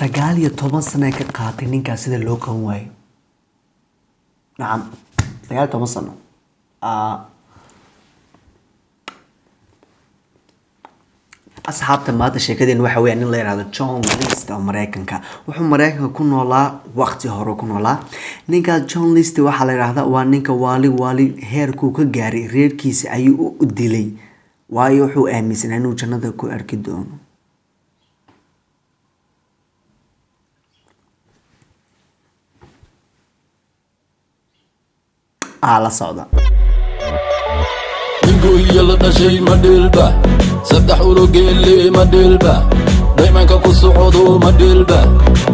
19 sano ka qaatay ninkaas sida loo qaban waayo. Nacam, 19 sano. Asxaabta, maanta sheekadeen waxa weeyaan nin la yiraahdo John List oo Mareykanka. Wuxuu Mareykanka ku noolaa waqti hore ku noolaa. Ninkaas John List waxaa la yiraahdaa waa ninka waali waali heerkuu ka gaaray, reerkiisa ayuu u dilay, waayo wuxuu aaminsanaa inuu jannada ku arki doono. La socda. Ningohiya la dhashay ma dhiilba, saddex urogeelle ma dhiilba, daymanka ku socodo ma dhiilba,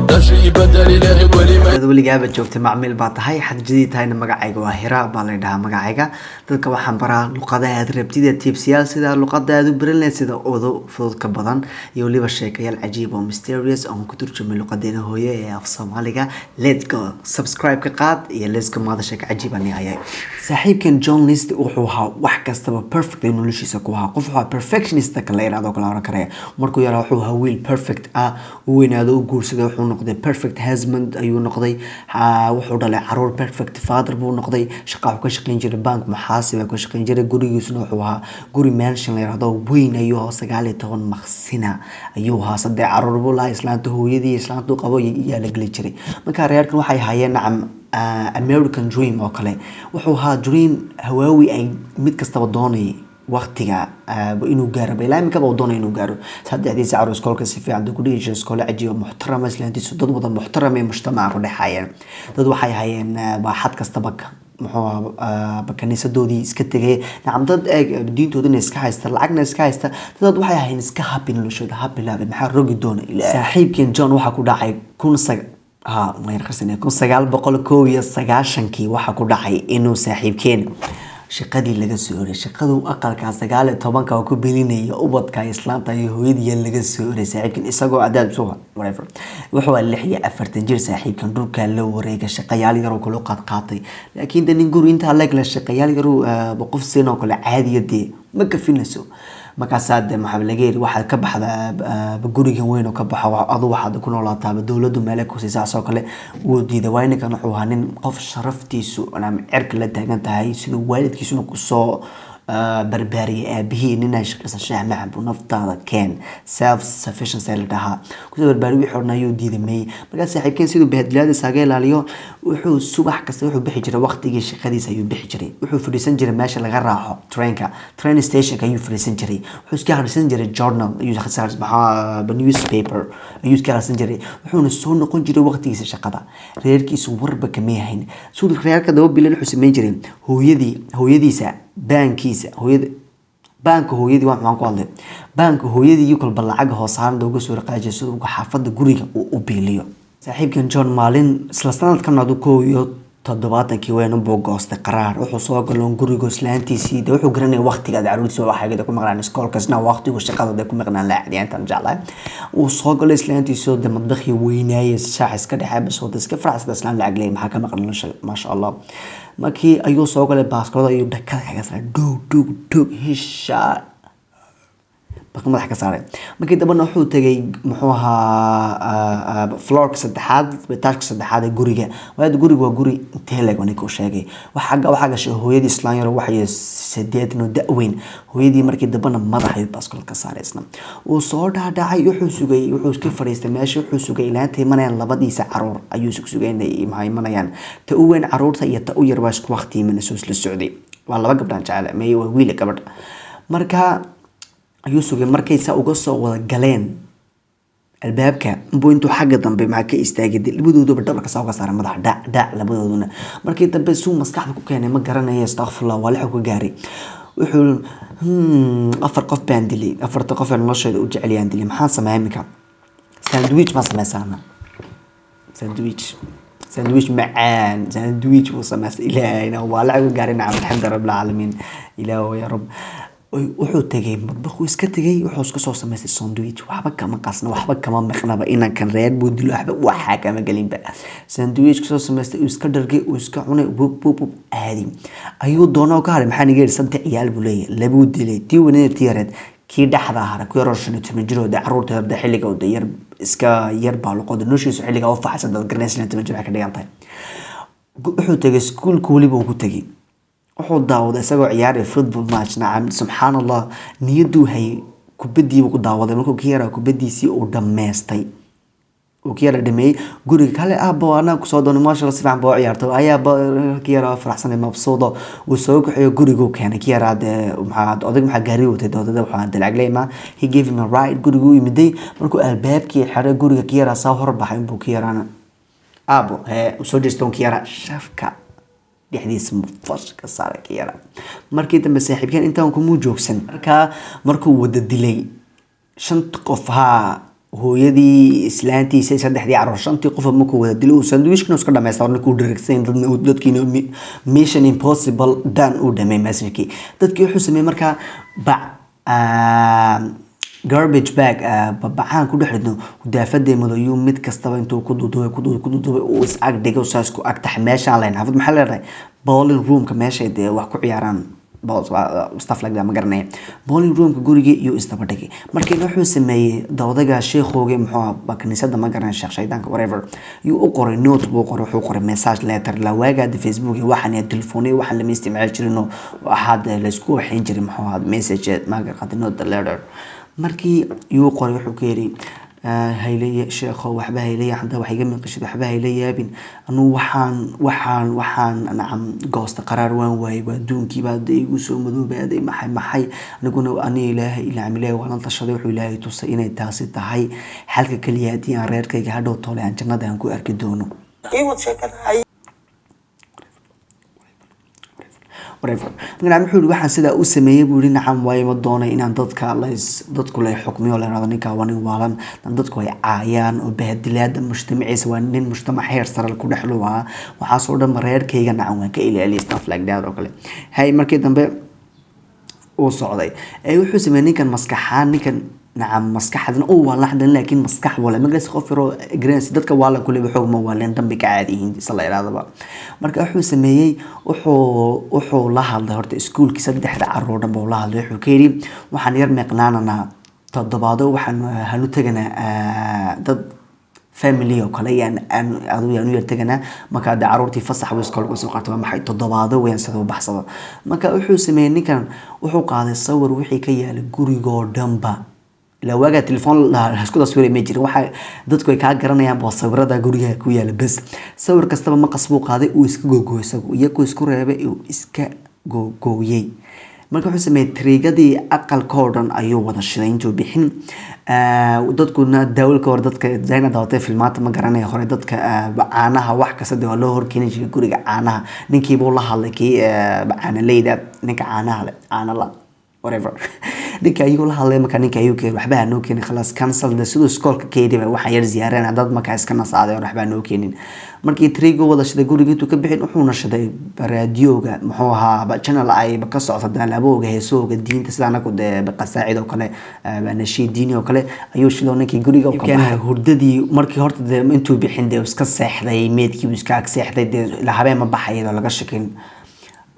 dhashii badali lahayd weli ma Dad weligaaba joogtay macmiil baa tahay, xadjadii tahayna. Magacayga waa Hira baa la dhahaa magacayga. Dadka waxaan baraa luqadaha aad rabtid ee tiibsiyaal, sida luqada aad u baran lahayd sida udu fudud ka badan, iyo weliba sheekayaal cajiib oo mysterious oon ku turjumay luqadeena hooye ee af Soomaaliga. Let's go, subscribe ka qaad iyo let's go. Maada sheeko cajiib aan hayay. Saaxiibkan John List wuxuu ahaa wax kastaba perfect ay noloshiisa ku ahaa. Qof wuxuu ahaa perfectionist ka la yiraahdo kala oran karaya. Markuu yaraa wuxuu ahaa wiil perfect ah. U weynaado, u guursaday, wuxuu noqday perfect husband ayuu noqday. Wuxuu dhalay caruur, perfect father buu noqday. Shaqa wuxuu ka shaqayn jiray bank, muxaasib ka shaqayn jiray. Gurigiisuna wuxuu ahaa guri mansion la yiraahdo weyn ayuu ahaa, 19 maqsina ayuu ahaa. Saddex caruur buu lahaa, islaanta hooyadii, islaantu qabo yaa la geli jiray. Marka reerkan waxay hayeen, nacam, American dream oo kale. Wuxuu ahaa dream hawaawi ay mid kastaba doonayay waqtiga inuu gaaro, ilaa iminkaba uu doonayo inuu gaaro. Saddexdiisa caruur iskoolka si fiican ku dhigi jiray, iskoole cajiib oo muxtarama, islaantiisu dad wada muxtaram ee mujtamaca ku dhexaayeen. Dad waxay hayeen xad kastaba muxuu ahaa kaniisadoodii iska tegay. Nacam, dad diintoodina iska haysta, lacagna iska haysta. Dad waxay ahayn iska happy noloshooda, happy life. Maxaa rogi doona ilaa saaxiibkan John waxaa ku dhacay kun sag ha waan qarsanay 1991-kii. Waxaa ku dhacay inuu saaxiibkeen shaqadii laga soo oray, shaqadu aqalka 19-ka oo ku belinaya ubadka, islaanta iyo hooyadii laga soo oray. Saaxiibkan isagoo adaad soo whatever wuxuu ahaa 46 jir. Saaxiibkan dhulka la wareega, shaqayaal yaroo kale u qaad qaatay, laakiin de nin guri intaa leeg la shaqayaal yaroo qof siin oo kale caadiya dee ma kafinayso. Markaasaa de maxaa laga yiri, waxaad ka baxdaa gurigan weyn oo ka baxo, adu waxaad ku noolaataaba dowladdu meele ku siisaa oo kale. Wuu diiday, waayo ninkan wuxuu ahaa nin qof sharaftiisu cirka la taagan tahay, siduu waalidkiisuna kusoo barbaariyay. Aabihii nin ay shaqaysan shaah macab naftaada keen, self sufficiency la dhahaa, kusoo barbaariyay. Wixii odhan ayuu diiday may. Markaa saaxiibkeen siduu bahadlaada isaaga ilaaliyo, wuxuu subax kasta wuxuu bixi jiray waqtigii shaqadiisa ayuu bixi jiray. Wuxuu fadhiisan jiray meesha laga raaco trainka, train stationka ayuu fadhiisan jiray. Wuxuu iska akhrisan jiray journal ayuu maxaa newspaper ayuu iska akhrisan jiray. Wuxuuna soo noqon jiray waqtigiisa shaqada. Reerkiisu warba kamay hayn. Siduu reerka daba bilan wuxuu samayn jiray hooyadii, hooyadiisa baankiisa, hooyada baanka hooyadii waa maxaan ku hadlay, baanka hooyadii iyo kolba lacag hoosaan uga soo raqaajiyo siduu xaafadda guriga uu u biiliyo. Saaxiibkan John maalin isla sanadkan adu 71-kii weyn buu goostay qaraar. Wuxuu soo galoon guriga islaantiisii de wuxuu garanaya waqtiga caruurtiisa waxay ku maqnaan iskoolkaasna, waqtigu shaqada ku maqnaan laacdiyaantan jeclahay. Uu soo galo islaantiisii de madbakhii weynaayay, shaax iska dhexe bas wada iska faraxsada, islaan lacag leey, maxaa ka maqan nolosha, maasha Allah. Markii ayuu soo galay, baaskoolada ayuu dhakada kaga saaray, dhog dhog dhog, hishaa baka madaxa ka saaray. Markii dambena wuxuu tegay muxuu ahaa floorka saddexaad, taashka saddexaad ee guriga. Waayo guriga waa guri intee leeg ninka uu sheegay. Waxaa gashay hooyadii, islaan yar waxay 80 oo da-weyn hooyadii. Markii dambena madax ayuu baaskool ka saaray isna. Wuu soo dhaadhacay, wuxuu sugay, wuxuu iska fadhiistay meesha, wuxuu sugay ilaa intay imanayaan labadiisa caruur ayuu sugay inay maxay imanayaan. Ta u weyn caruurta iyo ta u yar waa isku waqti imanayso, isla socday. Waa laba gabdhaan jecel may, waa wiil gabadh. Marka ayuu sugay, markay saa uga soo wada galeen albaabka buu intuu xagga dambe maxaa ka istaagay labadooduba dhabarka saa uga saaray madaxa, dhac dhac labadooduna. Markii dambe suu maskaxda ku keenay ma garanayo, astaqfirullah, waa lixu ka gaaray. Wuxuu afar qof baan dilay, afarta qof ee nolosheeda u jeceliyaan dilay, maxaan sameeyaa iminka? Sandwich baan sameysaana, sandwich, sandwich macaan, sandwich buu sameystay. Ilaahayna waa lacag ka gaaray. Nacam, alxamdu rabbil caalamiin, ilaahu ya rab. Wuxuu tegay madbakhuu iska tegay, wuxuu iska soo samaystay sandwich. Waxba kama qasna, waxba kama maqnaba, inankan reer buu dilo, waxba waxaa kama gelinba. Sandwich kasoo samaystay, uu iska dhargay, uu iska cunay, wub wub wub, aadi ayuu doonoo ka haray. Maxaa niga yidhi? Saddex ciyaal buu leeyahay, labuu dilay, tii weyneed, tii yareed, kii dhexda haray, ku yaroo 15 jiroo de caruurta yarda xilliga de yar Iska yar baa luqada noloshiisu xilligaa u faxsan, dad garanaysa 15 jir waxay ka dhigan tahay. Wuxuu tegay iskuulka, weliba uu ku tegay, wuxuu daawaday isagoo ciyaaray football match. Nacam, subxaan Allah, niyaduu hayay kubadiibuu ku daawaday. Markuu ka yaraa kubadiisii uu dhammaystay, uu ka yara dhameeyey, guriga kale, aabbo, anaa kusoo doonay, maasha Allah, si fiican baa u ciyaartay ayaa ka yaraa faraxsanay, mabsuudo. Wuu soo kaxeeyo, guriguu keenay ka yaraa. Dee maxaa odag, maxaa gaari watay doodada, waxaa dalagley ma. He gave him a ride. Guriguu yimiday, markuu albaabkii xiray guriga, ka yaraa saa horbaxay inbuu ka yaraana, aabbo, hee, soo jeestoon, ka yaraa shafka dhexdiisa fash ka saaray ka yaraa. Markii dambe saaxiibkeen intaan kumuu joogsan. Markaa markuu wada dilay shanta qof, haa, hooyadii, islaantiisa, saddexdii caruur, shantii qof markuu wada dilay, uu sandwichkina iska dhamaysta, ninkuu dheragsan, dadna dadkiina mission impossible done, uu dhamay messagekii dadkii. Wuxuu sameeyey markaa bac, garbage bag, bacaan ku dhex ridno gudaafadee madow, mid kastaba intuu ku duduubay, ku duduubay, ku duduubay, uu is ag dhigay, saas ku ag tax. Meeshaan lahayn xaafad, maxaa leedahay, bowling roomka, meeshay dee wax ku ciyaaraan, balls, stuff like that, ma garanaya, bowling roomka gurigii iyo isdaba dhigay. Markiina wuxuu sameeyey dawdaga sheekhoogii, muxuu ahaa, kaniisada, ma garanaya, sheekh shaydaanka, whatever, yuu u qoray note buu qoray. Wuxuu qoray message, letter. La waagaada Facebook iyo waxaan iyo telefoon iyo waxaan lama isticmaali jirin, waxaad laysku waxayn jiray, muxuu ahaa, message, ma garqatay, note, the letter. Markii yuu qoray, wuxuu ka yidhi, hayle sheekho, waxba hayle, hadda wax iga maqashid, waxba hayla yaabin. Anuu waxaan nacam goosta qaraar, waan waayay, waa adduunkii baa dee igu soo madoobaaday. Maxay aniguna ani Ilaahay, nacam, Ilaahay waan la tashaday. Wuxuu Ilaahay tusay inay taasi tahay xalka keliya haddii aan reerkayga hadhow tole aan jannada aan ku arki doono. Ii wad sheekada hay. Whatever. Nacam, wuxuu yihi, waxaan sidaa u sameeyey, buu yihi, nacam, waayo ma doonay inaan dadka lays dadku lay xukmiyo, la yirahdo ninkaa waa nin waalan, dadku ay caayaan oo bahadilaada mujtamaciisa, waa nin mujtamac heer sare ku dhex lugaa. Waxaasoo dhan reerkayga, nacam, waan ka ilaaliyay, stuff like that oo kale. Hay, markii dambe uu socday ee wuxuu sameeyey ninkan maskaxaan, ninkan, nacam, maskaxdana uu waa laxdan, laakiin maskax wala magaras qof yaroo garanaysa dadka waa la kuleba xoog ma waaleen, dambi ka caadi yihiin isa la yidhahdaba. Marka wuxuu sameeyey, wuxuu la hadlay horta iskuulkii, saddexda caruur dhan buu la hadlay. Wuxuu ka yidhi, waxaan yar meeqnaananaa toddobaado, waxaan hanu teganaa dad family oo kale, yaan aan adu yaan u yar teganaa. Marka hadda caruurtii fasax buu iskoolka soo qaatay, waa maxay, toddobaado weeyaan sida u baxsado. Marka wuxuu sameeyey ninkan, wuxuu qaaday sawir wixii ka yaalay gurigoo dhanba. Ilaa waagaa telefoon la isku taswiray ma jirin, waxa dadku ay kaa garanayaan waa sawirada guriga ku yaala bes. Sawir kastaba maqas buu qaaday, uu iska googooy isagu, iyagoo isku reebay, uu iska googooyey. Marka wuxuu sameeyey tariigadii aqalka oo dhan ayuu wada shiday intuu bixin. Dadkuna daawalka hore, dadka zayna daawatay filmaanta, ma garanaya, hore dadka caanaha wax kasta dee waa loo horkeeni jiray guriga caanaha. Ninkiibuu la hadlay, kii caanaleyda, ninka caanaha le, caana la, whatever, ninka ayuu la hadlay. Marka ninka ayuu keenay, waxba ha noo keenin, khalaas, cancel de. Siduu iskoolka ka yidhi, waxaan yar ziyaareen dad, markaa iska nasaaday, waxba ha noo keenin. Markii trigo wada shiday guriga intuu ka bixin, wuxuuna shiday raadiyooga, muxuu ahaa, channel ay ka socota daalabooga, heesooga diinta, sida anagu dee qasaacid oo kale, nashiid diini oo kale ayuu shidoo. Ninkii guriga ka baxay hurdadii, markii horta dee intuu bixin dee iska seexday, meedkii uu iska ag seexday dee, ila habeen ma baxay iyadoo laga shakin.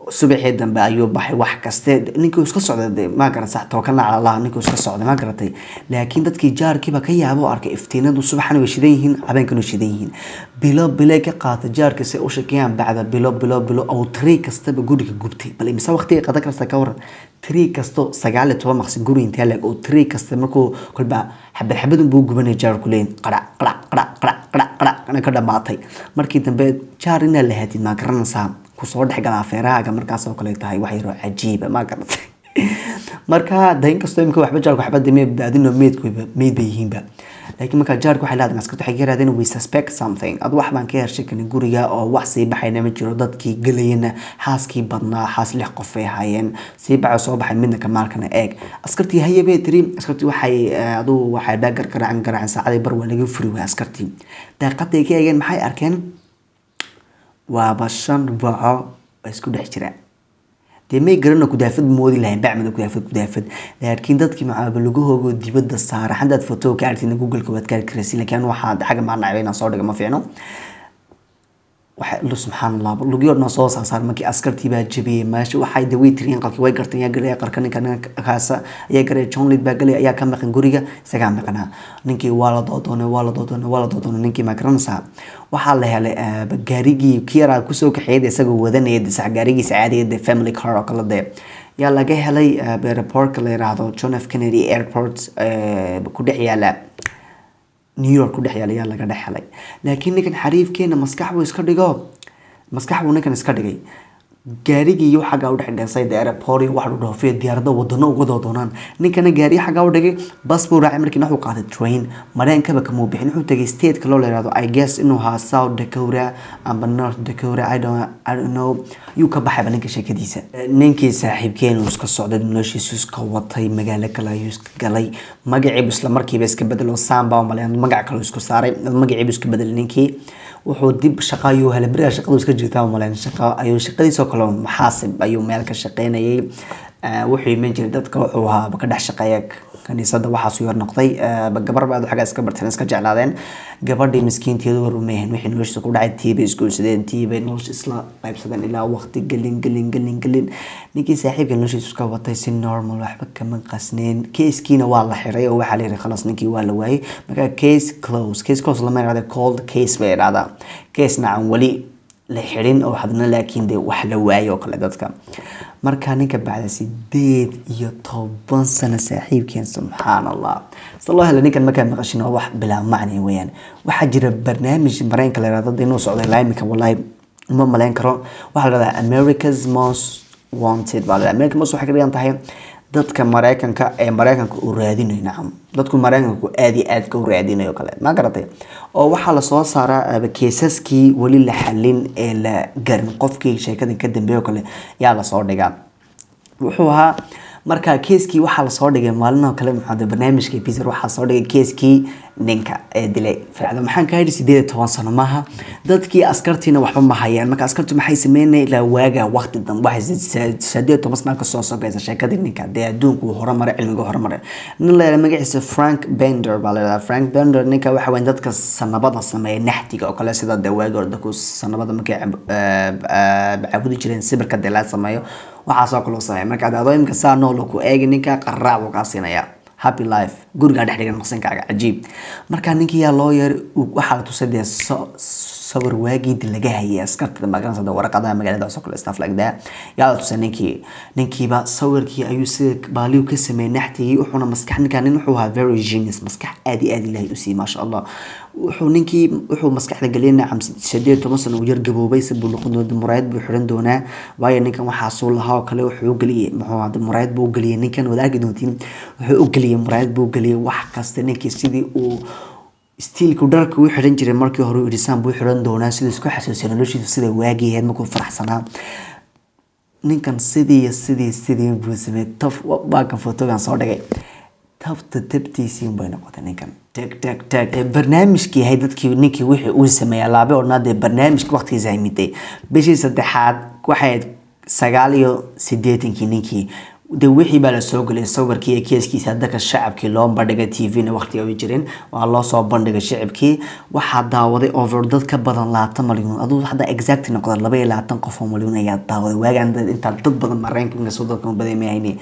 Subaxii dambe ayuu baxay, wax kaste ninkii iska socday dee, ma garan sax, tookalna cala Allah, ninkii iska socday, ma garatay. Laakiin dadkii jaarkiiba ka yaabo oo arkay iftiinadu subaxna way shidan yihiin, habeenkana way shidan yihiin. Bilo bilay ka qaatay jaarka si ay u shakiyaan. Bacda bilo bilo bilo oo trii kastaba guriga gubtay, bal imise waqtiga qadan karta ka waran? Trii kasto 19 maqsin guri intee leeg oo trii kasta markuu kolba xabad xabad unbuu gubanaya, jaarku leeyin qarac qarac qarac qarac qarac qarac kana ka dhamaatay. Markii dambe jaar inaa lahaatid, ma garanaysaa, kusoo dhexgala afeerahaaga markaas oo kale tahay wax yaroo cajiiba, ma garatay. Marka de inkastoo imika waxba jaarku waxba dee may badbaadino, meydku meyd bay yihiinba, laakiin marka jaarku waxay leedahay, askartu waxay ka yirahdeen, "We suspect something." Ad wax baan ka hershekanay guriga oo wax sii baxayna ma jiro, dadkii gelayana xaaskii badnaa, xaas lix qof ay ahaayeen, sii baxay soo baxay midna kamaalkana eeg. Askartii haye bay tiri. Askartii waxay aduu waxay baagar garaacin garaacin, saacadii bar waa laga furi waayay. Askartii daaqaday ka eegeen, maxay arkeen? Waaba shan baco oo isku dhex jira dee. May garano kudaafad moodi lahayn, bacmada kudaafad kudaafad, laakiin dadkii macaaba lugahooga dibadda saara. Haddaad photo ka aragtidna, Google-ka waad ka arki karaysa, laakiin anu waxaa xagga maa nacbay inaan soo dhigo, ma fiicno. Waxa subxaan Allah, lugyo dhan soo saar. Markii askartii baa jabiyey meesha, waxay dawey tiriyeen qalkii, way garteen yaa galay aqalka. Ninka kaasa ayaa galay, John Lid baa galay, ayaa ka maqan guriga, isagaa maqanaa. Ninkii waa la doodoonay, waa la doodoonay, waa la doodoonay. Ninkii, ma garanaysaa, waxaa la helay gaarigii kii yaraa kusoo kaxeeyay isagoo wadanaya sax gaarigiisa caadiga de, family car oo kale de, yaa laga helay airportka la yiraahdo John F Kennedy Airport ku dhex yaala New York ku dhex yaala, yaa laga dhex helay. Laakiin ninkan xariifkeena maskax buu iska dhigo, maskax buu ninkan iska dhigay. Gaarigii iyo xaggaa u dhex dhigay de airport iyo waxa dhoofiya diyaarado wadano uga doodoonaan. Ninkana gaariga xaggaa u dhigay, bas buu raacay. Markiina wuxuu qaaday train, mareenkaba kamuu bixin. Wuxuu tegay state loo la yiraahdo, I guess inuu ahaa South Dakota amba North Dakota, I don't know. Yuu ka baxayba ninka sheekadiisa. Ninkii saaxiibkeen uu iska socday, noloshiisu iska watay, magaalo kale ayuu iska galay. Magaciibu isla markiiba iska bedelo, Sam baa umaleyn, magac kale isku saaray, magaciibu iska bedelay. Ninkii wuxuu dib shaqo ayuu helay, berigaa shaqadu iska jirtaa umaleyn. Shaqo ayuu shaqadiisoo kale maxaasib ayuu meel ka shaqeynayay. Wuxuu iman jiray dadka, wuxuu ahaa ka dhex shaqeeya kaniisada. Waxaasuu yar noqday gabar ba xaggaa iska barteen, iska jeclaadeen. Gabadhii miskiinteedu war umeehen wixii noloshiisa ku dhacay. Tii bay isguursadeen, tii bay nolosha isla qaybsadeen ilaa waqti gelin gelin gelin gelin. Ninkii saaxiibka noloshiisa iska watay si normal, waxba kama qasneen. Casekiina waa la xiray oo waxaa la yidhi khalas, ninkii waa la waayay. Marka case close, case close lama yidhahda, cold case bay yidhahdaa. Case nacan weli la xirin oo hadna laakiin dee wax la waayo oo kale dadka. Marka ninka bacda 18 sano saaxiibkeen, subxaan Allah, sida loo helay ninkan markaa maqashin waa wax bilaa macni weeyaan. Waxaa jira barnaamij Mareenka la yihahdo inuu socday ilaa imika, wallahi ma malayn karo. Waxaa la yihahdaa America's Most Wanted baa la yihahdaa. America's Most waxay ka dhigan tahay dadka Mareykanka ee Mareykanka uu raadinayo, nacam, dadku Mareykanku aad iyo aadka u raadinayo kale, ma garatay? Oo waxaa lasoo saaraa casesaskii weli la xalin ee la garin qofkii sheekadan ka dambeeyo kale yaa lasoo dhigaa. Wuxuu ahaa marka casekii waxaa lasoo dhigay maalinoo kale, maxaa barnaamijka Peter, waxaa soo dhigay casekii ninka ee dilay Fircdo. Maxaan ka yidhi? 18 sano maaha. Dadkii askartiina waxba ma hayaan. Marka askartu maxay sameynaya ilaa waaga waqti dambe? Waxay 18 sano kasoo sokaysa sheekadii ninka dee adduunku uu horumaray, cilmiga horumaray. Nin la yidhaha magaciisa Frank Bender baa la yidhaha. Frank Bender ninka waxa weyn dadka sanabada sameeya, naxtiga oo kale, sida dee waagi hore dadku sanabada markay caabudi jireen, sibirka dee la sameeyo, waxaasoo kaloo sameeya. Marka adoo imika saa nool ku eegi, ninka qaraac buu kaa siinaya, happy life, gurigaa dhex dhigan maqsinkaaga, cajiib. Marka ninkii yaa loo yeer, waxaa la tusay dee sawir waagiidi laga hayay askarta, magaranaysa, waraqadaha magaalada oo kale, stuff like that, yaa la tusay ninkii. Ninkiiba sawirkii ayuu sida baaliyu ka sameeyey naxtigii. Wuxuuna maskax ninka, nin wuxuu ahaa very genius, maskax aad iyo aad Ilaahay u siiyey, maasha Allah. Wuxuu ninkii wuxuu maskaxda geliyay, nacam, 18 sano uu yar gaboobay si buu noqon doonaa, muraayad buu xiran doonaa, waayo ninkan waxaasuu lahaa oo kale. Wuxuu u geliyey, muxuu ahaa, muraayad buu u geliyey ninkan, wada arki doontiin. Wuxuu u geliyey muraayad buu geliyey, wax kasta. Ninkii sidii uu stiilku dharka u xiran jiray markii hore irisaan buu xiran doonaa, siduu isku xasuusiya noloshiisu sida waagii ahayd markuu faraxsanaa. Ninkan sidii sidii sidii buu sameeyey. Taf baakan photogan soo dhigay, tabta tabtiisii bay noqotay ninkan. Tag tag tag barnaamijkii ahay dadkii ninkii wixii uu sameeyay laabe odhanaa dee barnaamijka waqtigiisa ay miday. Bishii saddexaad waxay ahayd 89-kii. Ninkii de wixii baa lasoo geliyay sawirkii iyo casekiisa dadka shacabkii loo bandhigay. TV-na waqtiga ay jireen waa loo soo bandhigay shacabkii. Waxaa daawaday over dad ka badan 20 malyan, aduu hadda exact noqda 22 qof oo malyan ayaa daawaday. Waagaan intaa dad badan Mareykanka soo dadka badan ma hayni,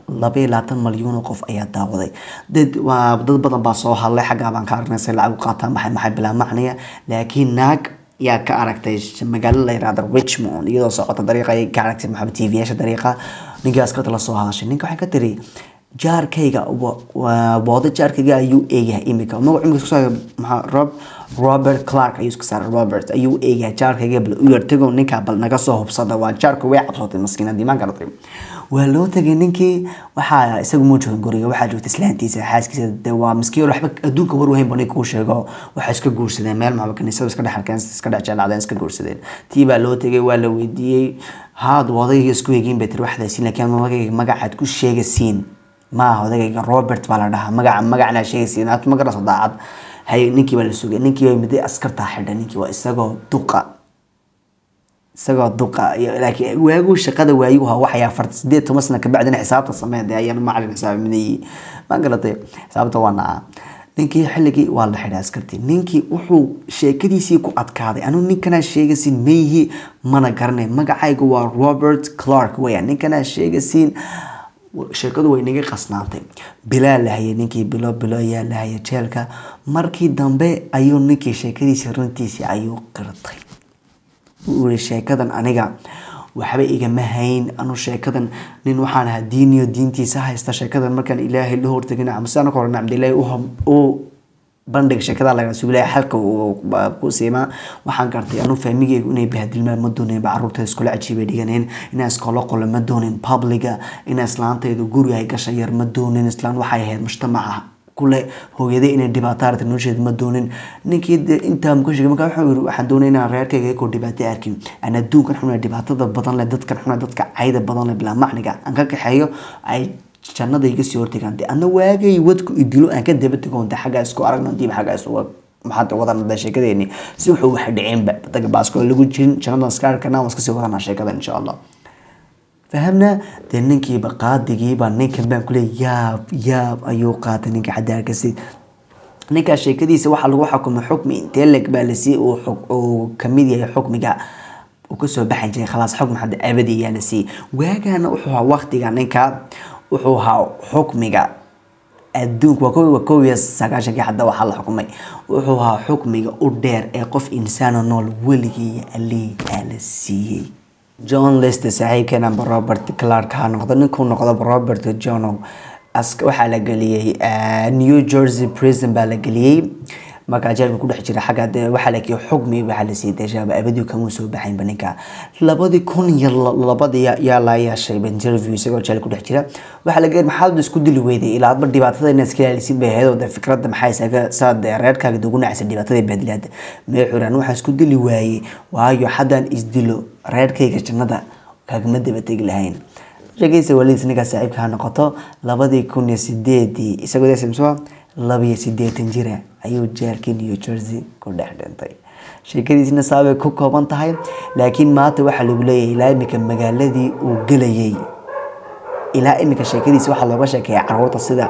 22 malyan oo qof ayaa daawaday. Dad waa dad badan baa soo hadlay, xaggaa baan ka aragnay say lacag u qaataan, maxay maxay bilaa macniya. Laakiin naag yaa ka aragtay magaalo la yiraahdo Richmond, iyadoo socota dariiqa ay ka aragtay maxaa TV-yaasha dariiqa. Ninkii askarta la soo hadashay, ninka waxay ka tiri jaarkayga woodo, jaarkayga ayuu eegyahay imika, magacu imika isku saaray maxaa, Robert Clark ayuu isku saaray, Robert ayuu eegyahay jaarkayga, bal u yartago ninka, bal naga soo hubsada waa jaarku. Way cabsatay maskiinadii, maan garatay? Waa loo tagay ninkii. Waxaa isagu muu joogin guriga, waxaa joogtay islaantiisa, xaaskiisa. Dee waa miskiin, waxba adduunka war wahayn ba ninka kuu sheego. Waxay iska guursadeen meel maxaa kaniisada, iska dhex arkeen, iska dhex jeclaadeen, iska guursadeen. Tii baa loo tegay, waa la weydiiyey. Haad odayga isku eegin bay tiri, waxdaasiin, laakiin odagayga magacaad ku sheegasiin maaha, odagayga Robert baa la dhahaa, magaca magacna sheegasiin aad ma garanayso daacad hay. Ninkii baa la sugay, ninkii baa miday, askartaa xidhay. Ninkii waa isagoo duqa, isagoo duqa, laakiin waaguu shaqada waayuu ahaa waxay 18 sano kabacdina xisaabta sameyn dee ayaan macalin xisaabinayay, ma garatay? Xisaabta waa nacaa. Ninkii xilligii waa la xidhay askartii. Ninkii wuxuu sheekadiisii ku adkaaday: "Anuu ninkanaa sheegaysiin mayhi, mana garanay, magacaygu waa Robert Clark weyaan, ninkanaa sheegaysiin sheekadu way naga qasnaantay." Bilaa la hayay ninkii, bilo bilo ayaa la hayay jeelka. Markii dambe ayuu ninkii sheekadiisii runtiisii ayuu qirtay. Wuu yiri: "Sheekadan aniga waxba igama hayn, anu sheekadan nin waxaan ahaa diiniyo diintiisa haysta. Sheekadan markaan Ilaahay la hortagin amase anaka hore nacamd Ilaahay u bandhig sheekada laga sugo, Ilaahay xalka uu ku siimaa. Waxaan gartay anu family-gaygu inay bahdilmaan ma doonin ba, carruurta iskula cajiibay dhiganeen, inaan iskoola qolo ma doonin public-ga, inaan islaantaydu guriga ay gasha yar ma doonin, islaan waxay ahayd mujtamaca kule, hooyaday inay dhibaato aragtay nolosheeda ma doonin." Ninkii dee intaa ka sheegay, markaa wuxuu yiri: "Waxaan doonay inaan reerkayga koo dhibaato arkin, aan adduunkan xuna dhibaatada badan leh, dadkan xuna, dadka cayda badan leh, bilaa macniga aan ka kaxeeyo, ay jannada iga sii hortagaan, dee adna waagay wadku idilo aan ka daba tago, de xaggaa isku aragno, diib xaggaa isuga maxaad wadan da sheekadeeni si wuxuu wax dhiceenba daga baasko lagu jirin, jannadan iska arkana, waan iska sii wadanaa sheekada, insha Allah." Fahamna dee ninkiiba qaadigiiba ninkan baan kuleey yaab yaab ayuu qaatay. Ninka xadaarkasi, ninkaa sheekadiisa waxaa lagu xukumay xukmi intee leg baa lasii uu kamid yahay xukmiga uu kasoo baxan jiray. Khalaas, xukmi hadda abadi ayaa la siiyey. Waagaana wuxuu ahaa waqtiga ninka wuxuu ahaa xukmiga adduunka waa 91-kii. Hadda waxaa la xukumay wuxuu ahaa xukmiga u dheer ee qof insaano nool weligii alii aa la siiyey. John List saaxiibkeen amba Robert Clark ha noqdo, ninkuu noqdo Robert John, waxaa la geliyey New Jersey prison baa la geliyey. Markaa jeelka ku dhex jira xagga dee waxaa la geliyey xukmi, waxaa la siiyey dee abadi kamuu soo baxaynba. Ninka 2002-dii yaa la yeeshay interview isagoo jeel ku dhex jira. Waxaa la geliyey: "Maxaad isku dili weyday ilaa adba dhibaatada inaad iska ilaalisid bay ahayd oo dee fikradda maxay isaga saa dee reerkaaga ugu nacsan dhibaatada baadlaada?" Meexuraan: "Waxaan isku dili waayey waayo haddaan isdilo reerkayga jannada kagama daba tegi lahayn." Sheekadiisa walidiis ninkaa saaxiibka ha noqoto. 2008-dii isagoo smso 82 jira ayuu jeelkii New Jersey ku dhex dhintay. Sheekadiisna saabay ku kooban tahay, laakiin maanta waxaa lagu leeyahay ilaa imika magaaladii uu gelayay, ilaa imika sheekadiisa waxaa looga sheekeeya caruurta sida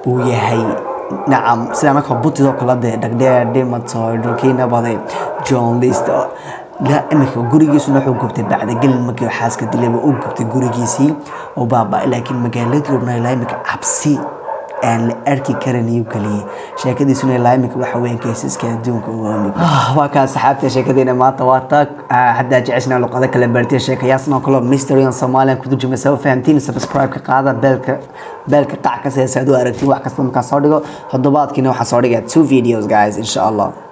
uu yahay. Nacam, sida anaka butidoo kale dee dhagdheer dhimato dhulkiina baday John List. Ilaa imika gurigiisuna wuxuu gubtay bacdagelin markii xaaska dilayba uu gubtay gurigiisii oo baaba, laakiin magaaladii oo dhan ilaa imika cabsi aan la arki karin ayuu geliyey. Sheekadiisuna ilaa imika waxa weyn case-aska adduunka waa kaa. Saxaabta, sheekadeena maanta waa taa. Haddaa jeceshnaa luqado kala bartay, sheekayaasna oo kale mystery on Somalian ku turjumay soo fahamtiin, subscribe ka qaada, bell-ka qac ka seesa aad u aragtiin wax kasta markaan soo dhigo. Toddobaadkiina waxaan soo dhigaya two videos, guys, insha Allah.